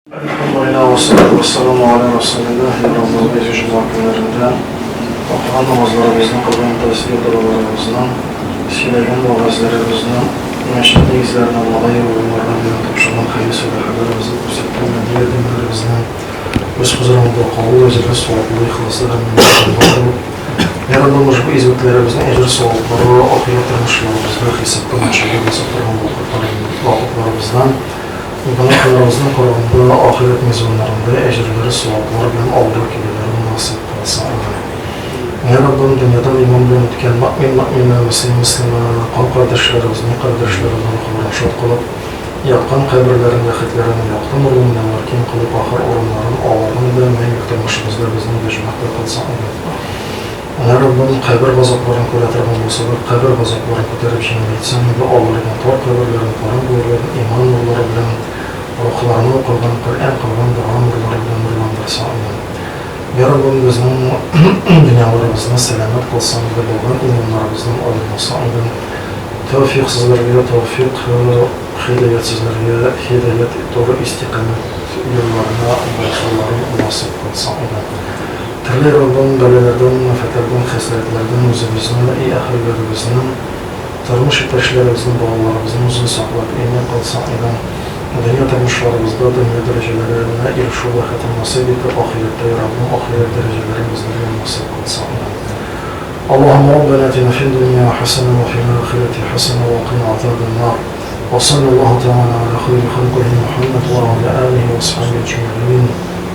Әлхәмдүлилләһ вәссалату вәссәламу аля расулилләһ. Я Раббым, изге җомга көннәрендә укыган намазларыбызны, кылган тәсбих догаларыбызны, сөйләгән вәгазьләребезне, мәчет нигезләренә, Аллага урыннарына биреп тапшырган хәер сәдакаларыбызны, күрсәткән матди ярдәмнәребезне үз хозурыңда кабул, әҗерле, саваплы, ихласлы һәм миңнеханлы кыл. Я Раббым, ошбу изгелекләребезнең әҗер-саваплары ахирәт тормышларыбызда хисапка мәхшәргә басып торган вакытларыбыздан, гөнаһларыбызны караганда ахирәт мизаннарында әҗерләре, саваплары белән алга килүләрен насыйп кылсаң иде. Я Раббым, дөньядан иман белән үткән мөэмин-мөэминә, мөслим-мөслимә, кан кардәшләребезне, кардәшләребезнең рухларын шат кылып, яткан каберләрен, ләхетләрен якты нурлы мөнәввәр киң кылып, ахыр урыннарын аларның да мәңгелек тормышыбызда безнең дә җомахта кылсаң иде. Йа Раббым, кабер газапларын күрә торган булсалар, кабер газапларын күтәреп җиңеләйтсәң иде, аларның тар каберләрен, караңгы иман нурлары белән, рухларына укылган Коръән, кылган дога нурлары белән нурландырсаң иде. Йа Раббым, безнең дөньяларыбызны сәламәт кылсаң иде, булган иманнарыбыздан аермасаң иде. Тәүфикъсызларга тәүфикъ, һидаятсезләргә һидаят, туры истикамәт юлларына басуларын насыйп кылсаң иде. Төрле юлдан, бәлаләрдән, афәтләрдән, хәсрәтләрдән үзебезне, өй әһелләребезне, тормыш иптәшләребезне, балаларыбызны үзең саклап, имин кылсаң иде. Дөнья тормышларыбызда дөнья дәрәҗәләренә ирешү бәхетен насыйп итеп, ахирәттә, йа Раббым, ахирәт дәрәҗәләрен безләргә насыйп кылсаң иде. Аллаһумма Раббана атина фид дөнья хәсәнә вә фил ахирәти хәсәнә вә кина азабан нар. Вә саллаллаһу тәгалә аля хайри халкыһи Мухәммәд вә аля алихи вә асхабихи әҗмәгыйн.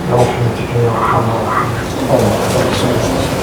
Бирахмәтикә йә архәмәр рахимин.